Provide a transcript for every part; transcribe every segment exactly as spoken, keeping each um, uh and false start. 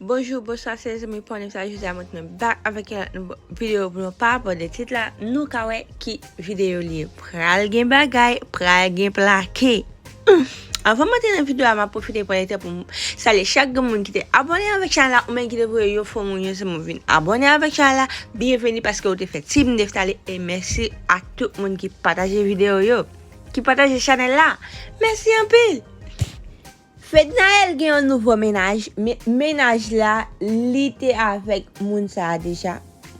Bonjou, bonswa, se zanmi Pònèf sa, jodi a mwen tounen back avèk yon lòt nouvo videyo pou nou pa abòne tit la, nou ka wè ki videyo li ye. Pral gen bagay, pral gen plake. Hmm. Anvan m antre nan videyo a, m ap pwofite pran tan pou m salye chak grenn moun ki te abòne avèk chanèl la, oubyen ki te voye yon fo moun yo se mwen vin abòne avèk chanèl la. Byenveni paske ou te fè Team Neftali, e mèsi ak tout moun ki pataje videyo yo, ki pataje chanèl la. Mèsi anpil! Fednaelle gen yon nouvo mennaj, men mennaj la, li te avèk moun sa a deja.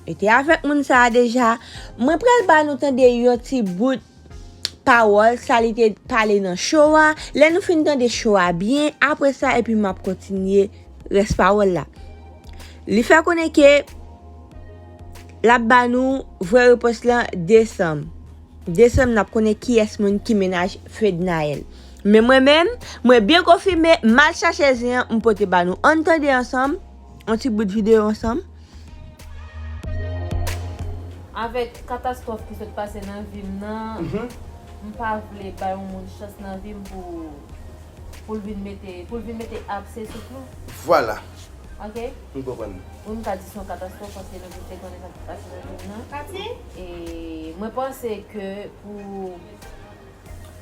Li te avèk moun sa a deja. Mwen pral ba nou tande yon ti bout pawòl, sa li te pale nan show a. Lè nou fin tande show a byen, apre sa, epi m ap kontinye rès pawòl la. Li fè konnen ke l ap ba nou vrè repons lan desanm. Desanm, n ap konnen kiyès moun ki mennaj Fednaelle. Men mwen menm, mwen byen konfime, m al chache zen an, m pote ba nou. Ann tande ansanm, yon ti bout videyo ansanm. Avèk katastwòf ki sot pase nan vi m nan, m pa vle bay yon moun chans nan vi m pou, pou l vin mete, pou l vin mete apse sou klou. Vwala. Ok? M konprann. Wi, m ka di se yon katastwòf paske nou tout te konnen sa k te pase nan vi m nan. Pati? E mwen panse ke pou,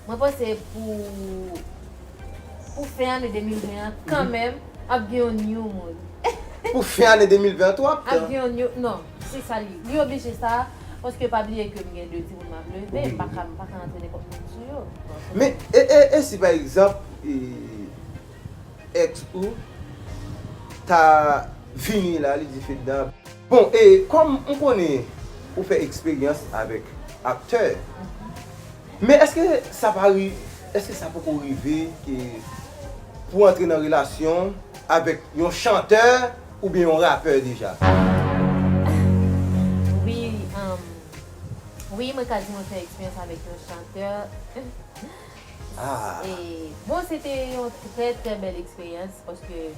mwen panse pou, pou fen ane de mil ven an, kanmenm, ap gen yon new moun. Pou fen ane de mil ven an, twòp Ap tan. Gen yon new, non, se sa li. Li oblije sa, paske pa bliye ke m gen de timoun m ap leve, m pa ka, m pa ka antre nenpòt moun sou yo. Men, e, e, e si pa egzanp, e, ex ou ta vini la, li di Fedna, bon, e kòm m konnen ou fè eksperyans avèk aktè, men èske sa pa ri, èske sa poko rive ke pou antre nan relasyon avèk yon chantè oubyen yon rapè deja? Wi, um, wi, mwen ka di mwen fè eksperyans avèk yon chantè. Ah. E, bon, se te yon trè, trè bèl eksperyans paske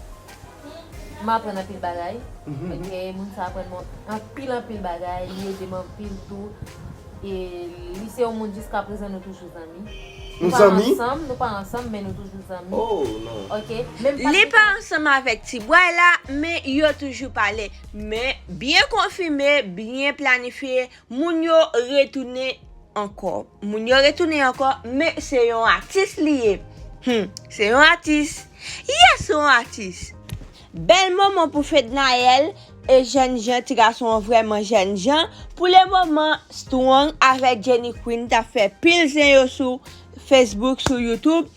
m aprann anpil bagay. Ok, moun sa aprann mwen anpil, anpil bagay, li ede m anpil tou. E li se yon moun jiska prezan nou toujou zanmi. Nou zanmi? Ansanm, nou pa ansanm, men nou toujou zanmi. Oh, non. Ok, menm pa Li pa ansanm avèk ti bway la, men yo toujou pale. Men byen konfime, byen planifye, moun yo retounen ankò. Moun yo retounen ankò, men se yon atis li ye. Hmm, se yon atis. Yes, se yon atis. Bèl moman pou Fednaelle e jènjan, ti gason an vrèman jènjan. Pou le moman, Strong avèk Jenny Queen t ap fè pil zen yo sou Facebook, sou YouTube.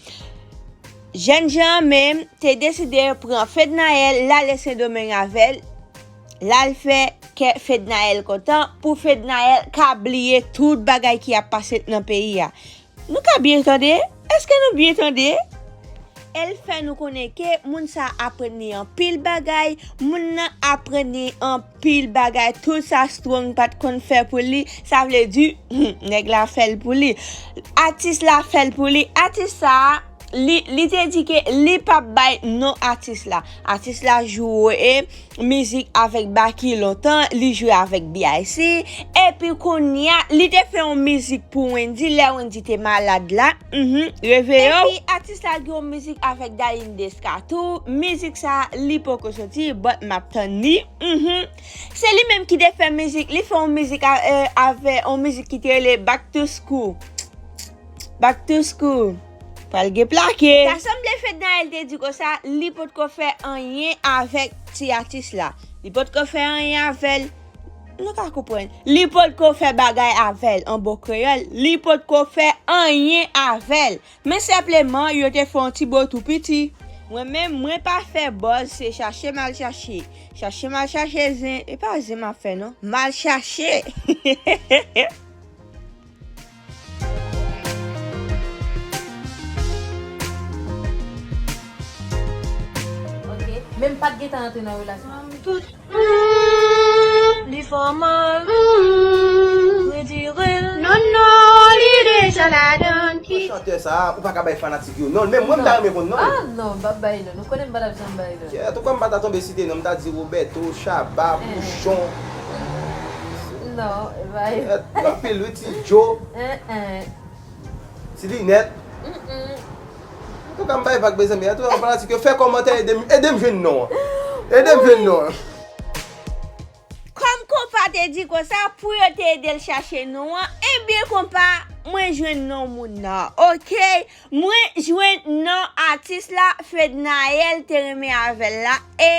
Jènjan an menm te deside pran Fednaelle, l ale Sendomeng avè l. L al fè kè Fednaelle kontan, pou Fednaelle ka bliye tout bagay ki ap pase nan peyi a. Nou ka byen tande? Èske nou byen tande? E l fè nou konnen ke moun sa a aprann li anpil bagay, moun nan aprann li anpil bagay, tout sa Strong pa t konn fè pou li, sa vle di, hmm, nèg la fè l pou li. Atis la fè l pou li. Atis sa a, li, li te di ke li p ap bay non atis la. Atis la jwe mizik avèk Baky lontan, li jwe avèk B I C, epi kounye a, li te fè yon mizik pou Wendy, lè Wendy te malad la, mhm, Reveye w. Epi atis la gen yon mizik avèk Darline Desca tou, mizik sa, li poko soti, but m ap tann li, mhm. Se li menm ki te fè mizik, li fè yon mizik a, e, avè, yon mizik ki te rele Back to School. Back to School. Pral gen plake. Ta sanble Fednaelle te di konsa, li potko fè anyen avèk ti atis la. Li potko fè anyen avè l. Nou ka konprann. Li potko fè bagay avè l, an bon kreyòl. Li potko fè anyen avè l. Men senpleman, yo te fè yon ti bo tou piti. Mwen menm, mwen pa fè buzz, se chache m al chache. Chache m al chache zen. E pa zen m ap fè non. M al chache. Ok. Men m pa t gentan antre nan relasyon. Tout. Li fò mal. Retire l. Non, non, li deja ladan. Ki chantè sa, ou pa ka bay fanatik yo non, men mwen m ta renmen konn non. Ah non, m pa bay non. Nou konnen m pa t ap janm bay non. Kèt, ou kwè m pa ta tonbe site non, m ta di Roberto, Shabba, Pouchon. Non, bay. Kèt, anpil wi, Ti Joe. Ti Linèt. Antouka, m bay vag, mezanmi. Antouka, fanatik yo, fè kòmantè, ede m, ede m jwenn non an. Ede m jwenn non an. Kòm konpa te di konsa pou yo te ede l chache non an, ebyen konpa, mwen jwenn non moun nan, oke? Mwen jwenn non atis la, Fednaelle te renmen avè l la, e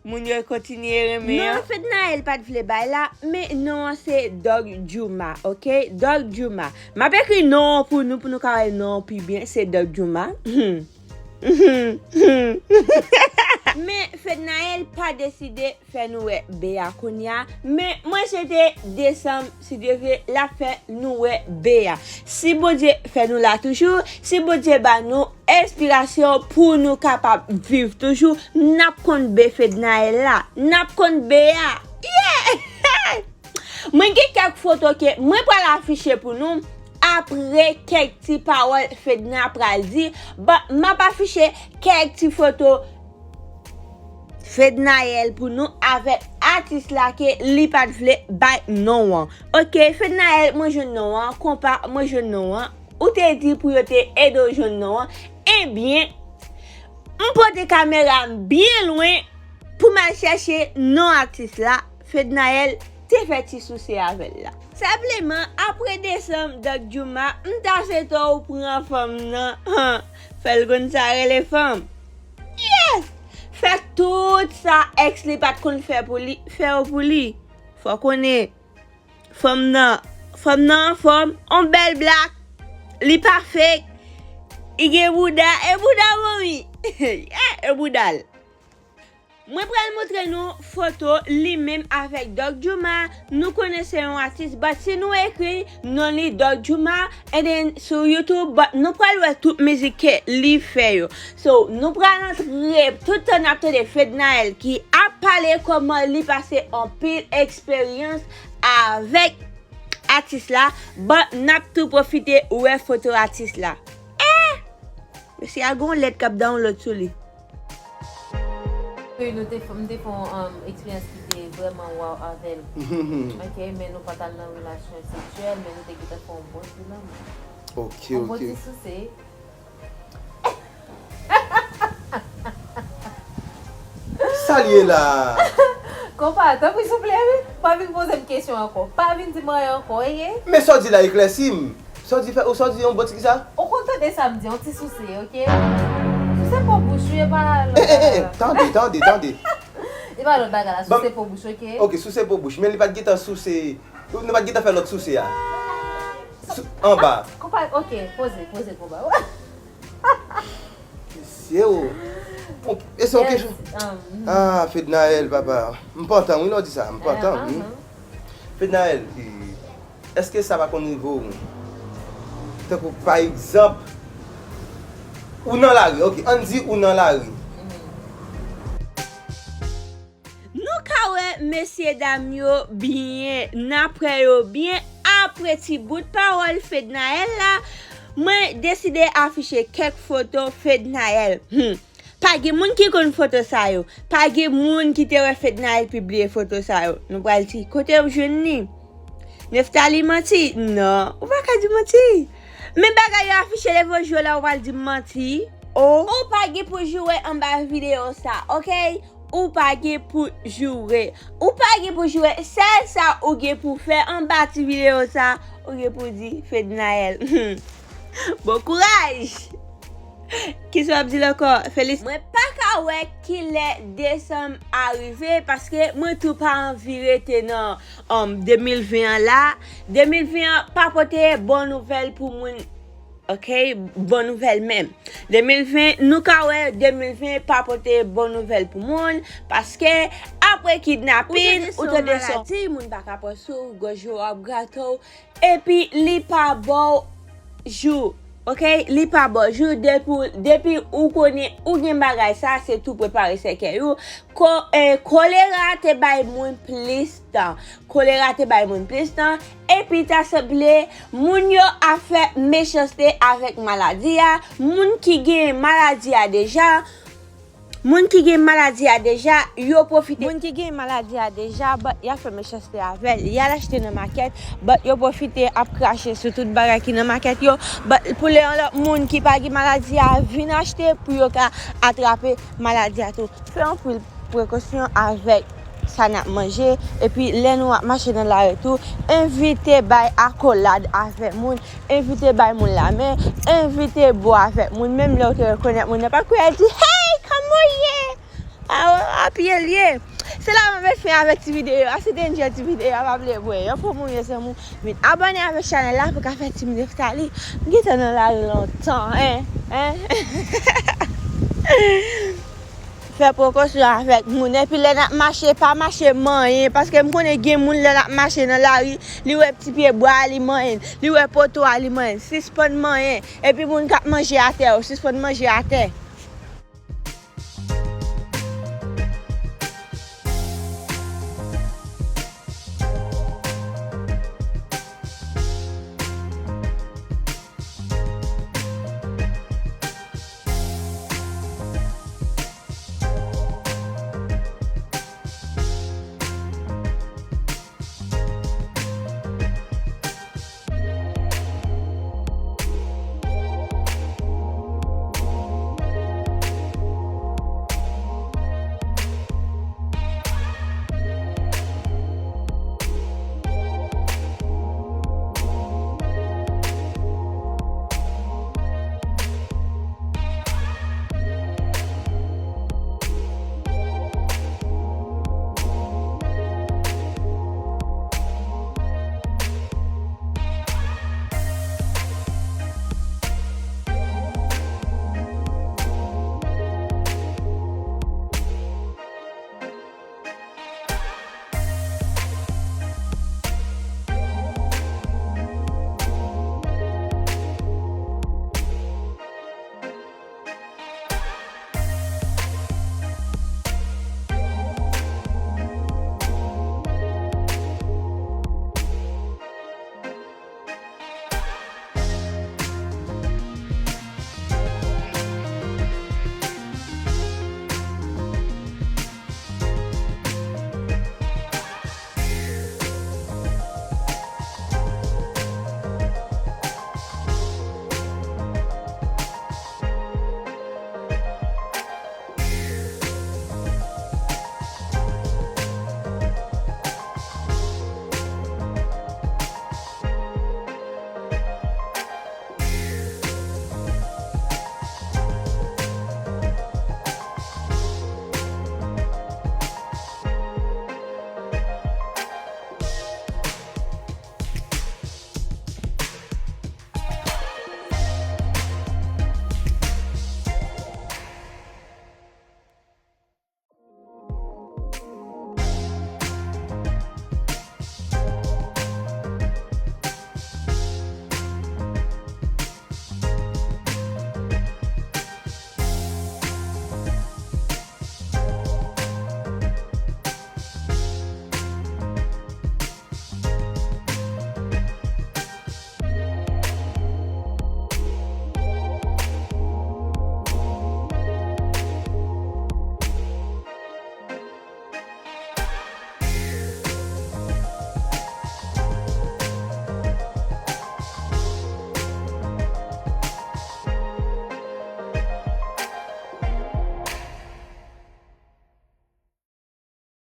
moun yo kontinye renmen an. Non, Fednaelle pa t vle bay la, men non an se Dog Juma, oke? Dog Juma. M ap ekri non an pou nou, pou nou ka wè non an pi byen, se Dog Juma. Men Fednaelle pa deside fè nou wè B a kounye a, men mwen swete desanm, si Dye vle, l ap fè nou wè B a. Si Bondye fè nou la toujou, si Bondye ba nou enspirasyon pou nou kapab viv toujou, n ap konn B Fednaelle la, n ap konn B a. Yeah! Mwen gen kèk foto ke mwen pral afiche pou nou apre kèk ti pawòl Fedna pral di, but m ap afiche kèk ti foto Fednaelle pou nou avèk atis la ke li pa t vle bay non an. Oke, Fednaelle, mwen jwenn non an, konpa, mwen jwenn non an. Ou te di pou yo te ede w jwenn non an. Ebyen, m pote kamera m byen lwen pou m al chèche non atis la, Fednaelle te fè ti souse avè l la. Senpleman, apre desanm Dog Juma, m ta swete w pran fanm nan, fè l konn sa rele fanm. Yes! Fè tout sa èks li pa t konn fè pou li, fè yo pou li. Fò konnen, fanm nan, fanm nan anfòm, on bèl blak, li pa fake, li gen bouda, e bouda manmi, yeah, e bouda l. Mwen pral montre nou foto li menm avèk Dog Juma. Nou konnen se yon atis, but si nou ekri non li Dog Juma, and then sou YouTube, but nou pral wè tout mizik ke li fè yo. So, nou pral antre, tout tan n ap tande Fednaelle ki ap pale kòman li pase anpil eksperyans avèk atis la, but n ap tou pwofite wè foto atis la. Eh! Mesye a gon lèt k ap download sou li. Wi, nou te fè, m te fè yon um, eksperyans ki te vrèman waw avè l. Ok, men nou pa t al nan relasyon seksyèl, men nou te gentan fè yon bon ti lanmou. Ok, ok. Yon bon ti souse. Sa l ye la? Konpa, tanpri souple, wi. Pa vin poze m kesyon ankò. Pa vin di m anyen ankò, oke? Men sa w di la eklèsi m. Sa w di fè, ou sa w di yon bon ti kisa? Ou konn tande sa m di, yon ti souse, oke? Souse po bouch ou, e pa lòt bagay la. Eh, eh, eh, tande, tande, tande. E pa lòt bagay la, souse po bouch, oke? Ok, souse po bouch. Men li pa t gentan souse, nou pa t gentan fè lòt souse a. Anba. Konpa, ok, poze, poze konpa. Mesye o. E se yon kesyon. Ah, Fednaelle, papa. M pantan, wi, lè w di sa. M pantan. Fednaelle, èske sa pa konn rive w? Tankou, pa egzanp, ou nan lari, ok, ann di ou nan lari. Nou ka wè mesye dam yo byen, n ap wè yo byen apre ti bout pawòl Fednaelle la. Mwen deside afiche kèk foto Fednaelle. Hmm. Pa gen moun ki konn foto sa yo. Pa gen moun ki te wè Fednaelle pibliye foto sa yo. Nou pral di, kote w jwenn li? Nephtalie manti? Non, ou pa ka di manti. Men bagay yo afiche leve w jwe la, ou pral di m manti. Oh. Ou pa gen pou joure anba videyo sa, ok? Ou pa gen pou joure. Ou pa gen pou joure. Sèl sa ou gen pou fè anba ti videyo sa, ou gen pou di Fednaelle. Bon kouraj! Kisa w ap di l ankò, Felix? Mwen pa ka wè kilè desanm a rive, paske mwen tou pa anvi rete nan um, de mil ven an la. De mil ven an pa pote bon nouvèl pou moun. Ok, bon nouvèl menm. De mil ven, nou ka wè de mil ven pa pote bon nouvèl pou moun, paske apre kidnapin, ou tande son maladi, moun pa ka pran sou, gòj yo ap grate w, epi li pa ba w jou, ok, li pa ba w jou, depi, depi ou konnen ou gen bagay sa, se tou prepare sèkèy ou, Ko, eh, kolera te bay moun plis tan. Kolera te bay moun plis tan. Epi ta sanble, moun yo ap fè mechanste avèk maladi a. Moun ki gen maladi a deja, moun ki gen maladi a deja, yo pwofite. Moun ki gen maladi a deja, but y ap fè mechanste avè l. Y al achte nan makèt, but yo pwofite ap krache sou tout bagay ki nan makèt yo. But pou lè yon lòt moun ki pa gen maladi a vin achte pou yo ka atrape maladi a tou. Fè yon pil prekosyon avèk sa n ap manje, epi lè nou ap mache nan lari tou, evite bay akolad avè moun, evite bay moun lamen, evite bo avèk moun, menm lè w te rekonèt moun nan, pa kouri al di, "Hey, kòman w ye?" A, a pye l ye. Se la mwen met fen avèk ti videyo a. Si te enjoy ti videyo a, pa bliye bwè yon fo moun, mezanmi. Vin abòne avèk chanèl la pou ka fè Team Nephtalie. M gentan nan lari lontan, en, en. Fè prekosyon avèk moun. Epi lè n ap mache, pa mache manyen. Paske m konnen gen moun lè l ap mache nan lari, li wè ti pye bwa a, li manyen l. Li wè poto a, li manyen l. Sispann manyen. Epi moun k ap manje atè yo, sispann manje atè.